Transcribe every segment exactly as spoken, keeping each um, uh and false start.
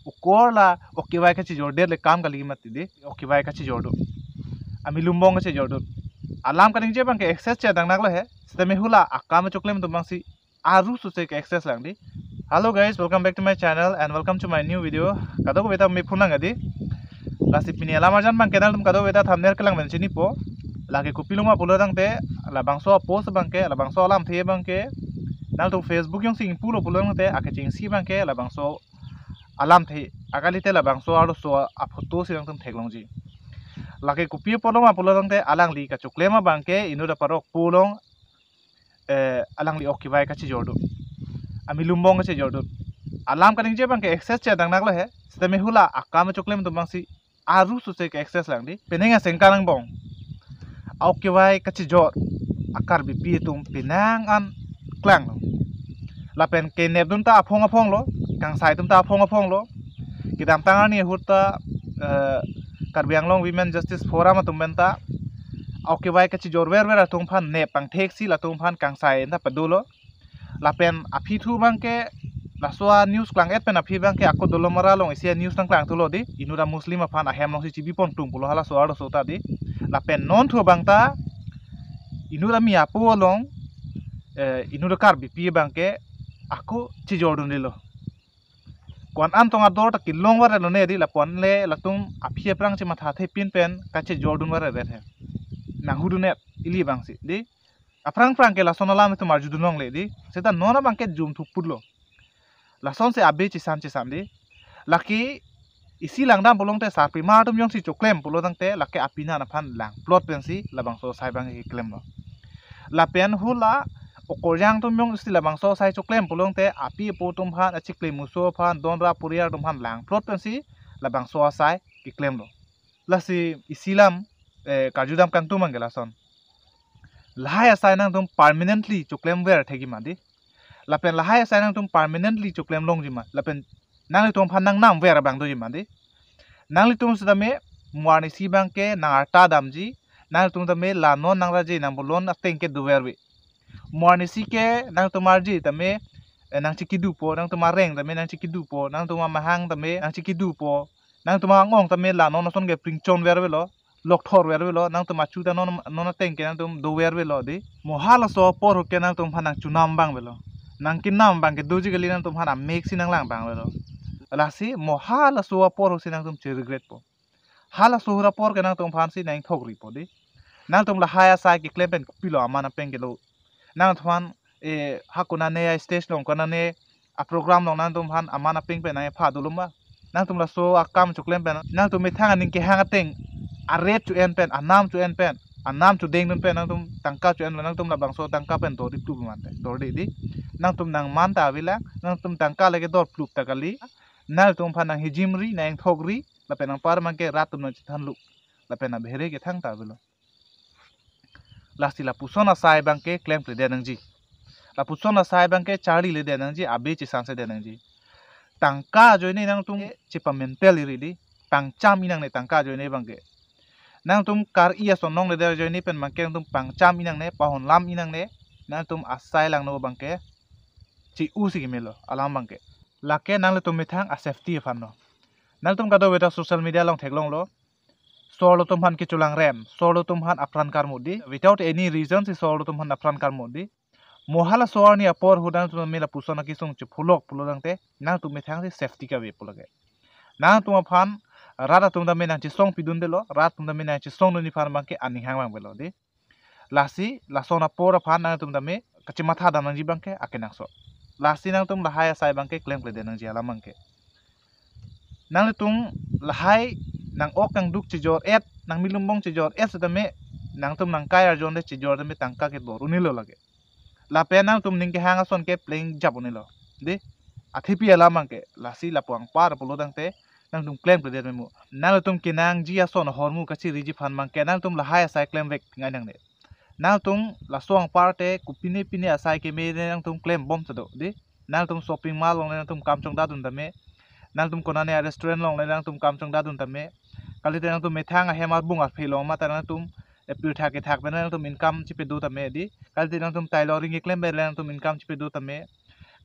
Ukor la ok kevai kachijordet le kam kali mati di. Ok kevai kachijor do. Ami lumbong kachijor do. Alam kaningje abangke access chedang naklo he. Sitame hula akam choklem atum abangsi aru suse ke access lang di. Hello guys, welcome back to my channel and welcome to my new video. Kadokave ta me phun lang di. Lasi pini alam arjan abangke nangtum kadokave ta thumbnail kelang pen chinipo. Lake kopiloma pulo tangte, labangso a-post abangke, labangso alamthe abangke nangtum Facebook jongsi ingpulo pulo tangte, akechengsi abangke labangso alamthe, akalite labangso arloso a-photo si nangtum theklongji. Lake kopi apotlo ma pulo tangte, alangli kachoklem abangke inut aparok pu along, eh, alangli ok kevai kachijor do. Ami lumbong kachijor do. Alam kaningje abangke access chedang naklo he. Sitame hula akam choklem atum abangsi aru suse ke access lang di. Penang asengka angbong. Ok kevai kachijor a-Karbipi atum penang an klanglo. Lapen kenep atum ta aphong aphong lo, kangsai atum ta aphong aphong lo. Kedamtang arni ahut ta, eh, Karbi Anglong Women Justice Forum atum pen ta ok kevai kachijor verver atum aphan nep pangtheksi latum aphan kangsai ta padolo. Lapen aphi thu abangke laso a-news klang-et pen aphi abangke ako Dolamara along isi a-news nangklang thulo di. Inut a-Muslim aphan ahem alongsi chibipon tum pulo halaso arloso ta di. Lapen non thu abang ta inut ami apo along, eh, inut a-Karbipi abangke ako chijordun dilo. Ko-an tong ador ta kelong varelo ne di, lapu-an le latum aphi aphrang chemathathepin pen kachijordun varedet he. Nanghudun-et ili abangsi di. Aphrang phrang ke lason alam itum arjudun longle di. Seta non abangke jum thuputlo. Lasonsi abe chesan chesan di. Lake isi langdam pulo tangte sarpimar atum jongsi choklem pulo tangte lake apinan aphan langplot pensi labangso asai abangke klemlo. Lapen hula okorjang atum jongsi labangso asai choklem pulo tangte api apo atum aphan, achiklemuso aphan, don ra puriar atum aphan langplot pensi labangso asai keklemlo. Lasi isi alam, eh, karjudam kangtung abangke lason. Lahai asai nangtum permanently choklem ver thekji ma di. Lapen lahai asai nangtum permanently choklem longji ma. Lapen nanglitum aphan nangnam ver abang doji ma di. Nanglitum sitame mo arnisi abangke nang-arta damji. Nanglitum tame la non nangraje nang bolon ateng ke doverve. Mo arnisi ke nangtum arje tame, eh, nangchikidupo, nangtum areng tame nangchikidupo, nangtum amahang tame nangchikidupo, nangtum ang-ong tame la non ason ke pringchon vervelo, lokthor vervelo, nangtum achu ta non, non ateng ke nangtum dovervelo di. Mo halaso apor ahut ke nangtum aphan nangchunam abang avelo. Nangkenam abangke doji kali, nangtum aphan amek si nanglang abang avelo. Lasi mo halaso apor ahut si nangtum che-regretpo. Halaso ahut apor ke nangtum aphansi nangthokripo di. Nangtum lahai asai keklem pen kopilo aman apeng kelo. Nangtum aphan, eh, ha konane a-stage along, konane a-program along nangtum aphan aman apeng pen nangpha dolo ma. Nangtum laso akam choklem pen nangtum methang aning kehang ateng a-rate cho-en pen, anam cho-en pen, anam chodengdun pen nangtum tangka cho-enlo, nangtum labangso tangka pen dordiplup mante. Dordi di. Nangtum nangman ta avelang, nangtum tangka lake dorplup ta kali. Nangtum aphan nanghijimri, nangthokri, lapen anpar abangke rat atum nangchethanlo. Lapen abhere ke thangta avelo. Lasi lapuson asai abangke klemkledet nangji. Lapuson asai abangke charliledet nangji, abe chesansedet nangji. Tangka ajoine nangtum chepamentel iri di. Pangcham-i nangne tangka ajoine abangke. Nangtum kar-i ason longledet ajoine pen abangke nangtum pangcham-i nangne, pahonlam-i nangne. Nangtum asai langno abangke che-u si kemelo alam abangke. Lake nanglitum methang a-safety aphanlo. Nangtum kadokave ta social media along theklonglo. Sorlo atum aphan kecholang rem, sorlo atum aphan apran karmut di. Without any reason si sorlo atum aphan apran karmut di. Mo halaso arni apor ahut nangtum tame lapuson akesung chepholok pulo tangte, nangtum methang si safety kave pulo ke. Nangtum aphan rat atum tame nangchesong pidundelo, rat atum tame nangchesongdunji aphan abangke aning hang abang avelo di. Lasi lason apor aphan nangtum tame kachematha dam nangji abangke akenangsot. Lasi nangtum lahai asai abangke klemkledet nangji alam abangke. Nanglitum lahai nang-ok nangduk chejor-et, nangmilumbong chejor-et setame, nangtum nangkai arjonde chejor tame tangka kedor un-elo lake. Lapen nangtum ning kehang ason ke pleng jap un-elo. Di, athepi alam abangke, lasi lapu anpar pulo tangte, nangtum klemkledet memu. Nangtum kenangji ason ahormu kachiriji aphan abangke, nangtum lahai asai klemvek ngai nangne. Nangtum laso anpar te kopine pine asai keme nangtum klembom ta do, di. Nangtum shopping mall along nangtum kam chongdadun tame. Nangtum konane a-restaurant along nangtum kam chongdadun tame. Kalite nangtum methang ahem arbung arphe along mate nangtum, eh, pirtha kethak pen nangtum income chipedo tame di. Kalite nangtum tailoring keklem pen nangtum income chipedo tame.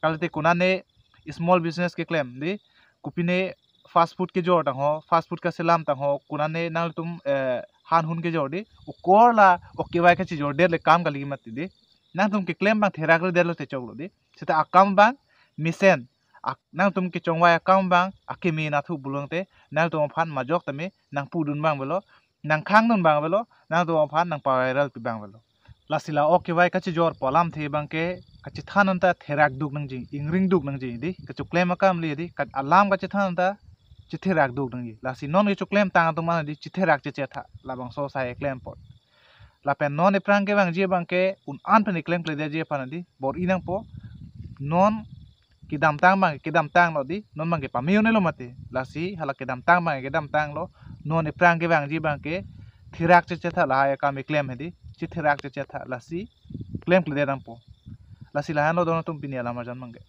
Kalite konane small business keklem di. Kopine fast food kejor tangho, fast food kaselam tangho, konane nangtum eh, han hun kejor dei, o korla o kevai kachejor det le kam kali mati dei. Nangtum keklem abang therak det lo te choklo dei. Seta akam abang mesen, ak-, nangtum kechongvai akam abang akeme nathu pulote, nangtum aphan majok tame nangpudun abang avelo, nangkhangdun abang avelo, nangtum aphan nangpa-viral pi abang avelo. Lasi la o kevai kachejor pu alamthe abang ke kachethan anta therak duk nangji, ingring duk nangji dei, kachoklem akam le dei, ka-, alam kachethan anta chetherak duk nangji. Lasi non kechoklem tang atum an dei chetherak chechetha, labangso sai klem apot. Lapen non aphrang kevangji abang ke un-an pen klem kledetji aphan dei bor-i nangpo. Non kedamtang abang kedamtanglo dei, non abang ke pame un-elo mati. Lasi hala kedamtang abang kedamtanglo, non aphrang kevangji abang ke therak chechetha, lahai akam keklem he dei, chetherak chechetha, lasi klem kledet nangpo. Lasi lahenlo don atum pini alam arjan abang ke.